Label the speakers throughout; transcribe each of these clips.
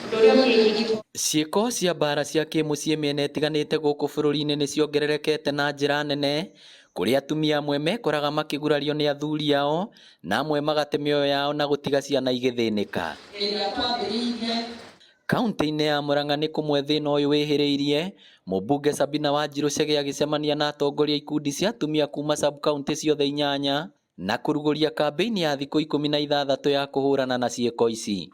Speaker 1: Ciĩko cia mbara cia kĩmũciĩ mĩena ĩtiganĩte gũkũ bũrũri-inĩ nĩciongererekete na njĩra nene, kũrĩa atumia amwe mekoraga makĩgurario nĩ athuri ao na amwe magate mĩoyo yao na gũtiga ciana igĩthĩnĩka. Kaunti-inĩ ya Murang'a nĩ kũmwe thĩna ũyũ wĩhĩrĩirie, mũmbunge Sabina Wanjiru Chege agĩcemania na atongoria a ikundi cia atumia kuma sub-county ciothe inyanya na kũrugũria kambĩini ya thikũ 16 ya kũhũrana na ciĩko ici.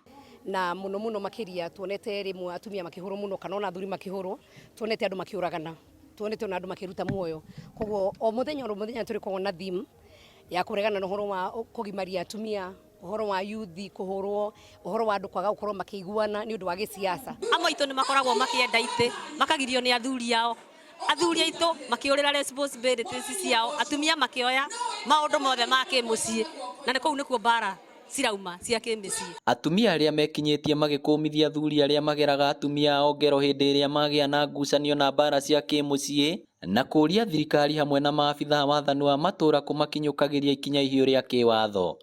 Speaker 2: Na muno muno makiria tuonete rimwe atumia makihurwo muno kana ona athuri makihurwo, tuonete andu makiuragana, tuonete ona andu makiruta muoyo. Koguo o muthenya o muthenya turikorwo na theme ya kuregana na uhoro wa kugimaria atumia, uhoro wa youth kuhurwo, uhoro wa andu kwaga gukorwo makiiguana ni undu wa giciaca.
Speaker 3: Amwe aitũ nĩ makoragwo makĩenda itĩ, makagirio nĩ athuri ao, athuri aitũ makĩũrĩra responsibilities ciao, atumia makĩoya maũndũ mothe ma kĩmũciĩ, na nĩ kũu nĩkuo mbara cirauma cia kĩmĩciĩ.
Speaker 1: Atumia arĩa mekinyĩtie magĩkũmithia athuri arĩa mageraga atumia ao ngero hĩndĩ ĩrĩa magĩa na ngucanio na mbara cia kĩmũciĩ na kũũria thirikari hamwe na maabithaa wathani wa matũũra kũmakinyũkagĩria ikinya ihiũ rĩa kĩwatho.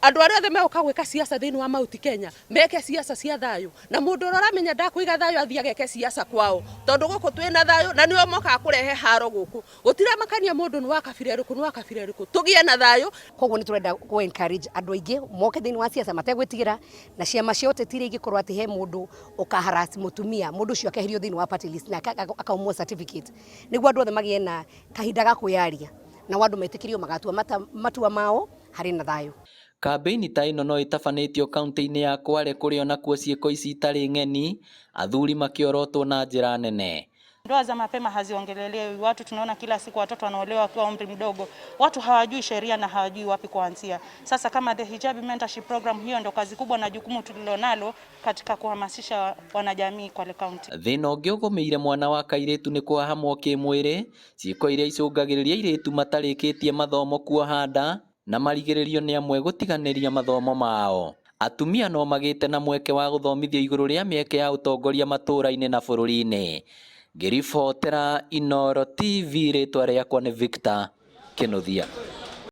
Speaker 4: Andũ arĩa othe megũka gwĩka siasa thĩinĩ wa Mount Kenya meke siasa cia thayũ, na mũndũ ũrĩa ũramenya ndakũiga thayũ athiĩ ageke siasa kwao, tondũ gũkũ twĩna thayũ na nĩo mokaga kũrehe haro gũkũ. Gũtiramakania mũndũ nĩ wa kabira ĩrĩkũ, nĩ wa kabira ĩrĩkũ, tũgĩe na thayũ.
Speaker 2: Koguo nĩ tũrenda kũ encourage andũ aingĩ moke thĩinĩ wa siasa mategwĩtigĩra, na ciama cia ũteti iria ingĩkorwo atĩ he mũndũ ũkaharass mũtumia, mũndũ ũcio akeherio thĩinĩ wa party list na akaumwo certificate, nĩguo andũ othe magĩe na kahinda ga kwĩyaria, nao andũ metĩkĩrio magatua matua mao harĩ na thayũ.
Speaker 1: Kambĩini ta ĩno no ĩtabanĩtio kaunti-inĩ ya Kwale kũrĩa onakuo ciĩko ici itarĩ ng'eni, athuri makĩorotwo na njĩra nene.
Speaker 5: Ndoa za mapema haziongelelewi. Watu tunaona kila siku watoto wanaolewa wakiwa umri mdogo. Watu hawajui sheria na hawajui wapi kuanzia. Sasa kama The Hijabi Mentorship Program, hiyo ndo kazi kubwa na jukumu tulilonalo katika kuhamasisha wanajamii Kwale County.
Speaker 1: Thĩna ũngĩ ũgũmĩire mwana wa kairĩtu nĩ kũhahamwo kĩmwĩrĩ, ciĩko iria icũngagĩrĩria airĩtu matarĩkĩtie mathomo kuoha nda na marigĩrĩrio nĩ amwe gũtiganĩria mathomo mao. Atumia no magĩte na mweke wa gũthomithio igũrũ rĩa mĩeke ya ũtongoria matũũra-inĩ na bũrũri-inĩ. Ngĩribotera Inooro TV, rĩtwa rĩakwa nĩ Victor Kĩnuthia.